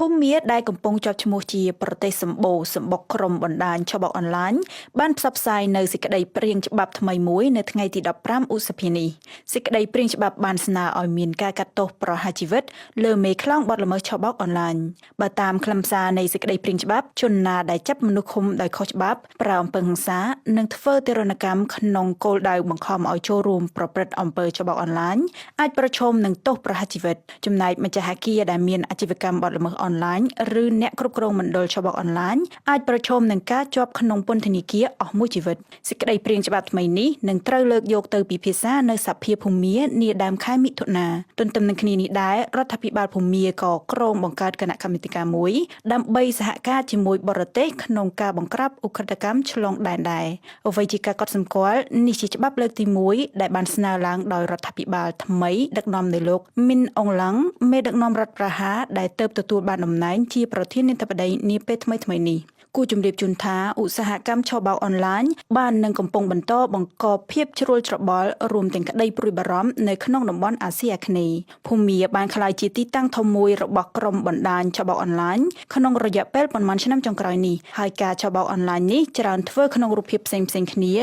ភូមាដែលកំពុងជាប់ឈ្មោះជាប្រទេសសម្បូរសម្បុកក្រុមបណ្ដាញឆបោកអនឡាញបានផ្សព្វផ្សាយនៅសេចក្តីព្រាងច្បាប់ថ្មីមួយនៅថ្ងៃទី15ឧសភានេះសេចក្តីព្រាងច្បាប់បានស្នើឲ្យមានការកាត់ទោសប្រហារជីវិតលើមេខ្លោងបទល្មើសឆបោកអនឡាញបើតាមខ្លឹមសារនៃសេចក្តីព្រាងច្បាប់ជនណាដែលចាប់មនុស្សឃុំដោយខុសច្បាប់ប្រើអំពើហិង្សានិងធ្វើទារុណកម្មក្នុងគោលដៅបង្ខំឲ្យចូលរួមប្រព្រឹត្តអំពើឆបោកអនឡាញអាចប្រឈមនឹងទោសប្រហារជីវិតចំណែកម្ចាស់អគារដែលមានអាជីវកម្មបទល្មើសអនឡាញឬអ្នកគ្រប់គ្រងមណ្ឌលឆបោកអនឡាញអាចប្រឈមនឹងការជាប់ក្នុងពន្ធនាគារអស់មួយជីវិតសេចក្តីព្រាងច្បាប់ថ្មីនេះនឹងត្រូវលើកយកទៅពិភាក្សានៅសភាភូមានាដើមខែមិថុនាទន្ទឹមនឹងគ្នានេះដែររដ្ឋាភិបាលភូមាក៏គ្រោងបង្កើតគណៈកម្មាធិការមួយដើម្បីសហការជាមួយបរទេសក្នុងការបង្ក្រាបឧក្រិដ្ឋកម្មឆ្លងដែនដែរអ្វីជាការកត់សម្គាល់នេះជាច្បាប់លើកទី1ដែលបានស្នើឡើងដោយរដ្ឋាភិបាលថ្មីដឹកនាំដោយលោកមីនអងឡាំងមេដឹកនាំរដ្ឋប្រហារដែលទើបទទួលបានតំណែងជាប្រធានាធិបតីនាពេលថ្មីៗនេះគួរជម្រាបជូនថាឧស្សាហកម្មឆបោកអនឡាញបាននឹងកំពុងបន្តបង្កភាពជ្រួលច្របល់រួមទាំងក្តីព្រួយបារម្ភនៅក្នុងតំបន់អាស៊ីអាគ្នេយ៍ភូមាបានក្លាយជាទីតាំងធំមួយរបស់ក្រុមបណ្ដាញឆបោកអនឡាញក្នុងរយៈពេលប៉ុន្មានឆ្នាំចុងក្រោយនេះហើយការឆបោកអនឡាញនេះច្រើនធ្វើក្នុងរូបភាពផ្សេងៗគ្នា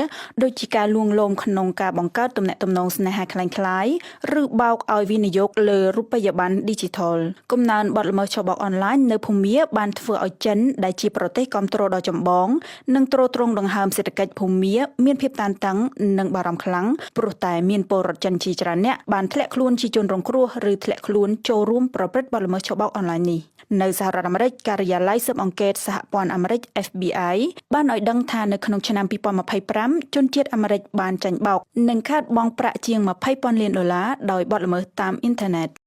ដូចជាការលួងលោមក្នុងការបង្កើតទំនាក់ទំនងស្នេហាក្លែងៗឬបោកឲ្យវិនិយោគលើរូបិយប័ណ្ណឌីជីថលកំណើនបទល្មើសឆបោកអនឡាញនៅភូមាបានធ្វើឲ្យចិនដែលជាប្រទេសគ្រប់គ្រងដ៏ចម្បងនិងទ្រទ្រង់ដង្ហើមសេដ្ឋកិច្ចភូមាមានភាពតានតឹងនិងបារម្ភខ្លាំងព្រោះតែមានពលរដ្ឋចិនជាច្រើនអ្នកបានធ្លាក់ខ្លួនជាជនរងគ្រោះឬធ្លាក់ខ្លួនចូលរួមប្រព្រឹត្តបទល្មើសឆបោកអនឡាញនេះនៅសហរដ្ឋអាមេរិកការិយាល័យស៊ើបអង្កេតសហព័ន្ធអាមេរិក FBI បានឲ្យដឹងថានៅក្នុងឆ្នាំ2025ជនជាតិអាមេរិកបានចាញ់បោកនិងខាតបង់ប្រាក់ជាង20,000លានដុល្លារដោយបទល្មើសតាមអ៊ីនធឺណិត។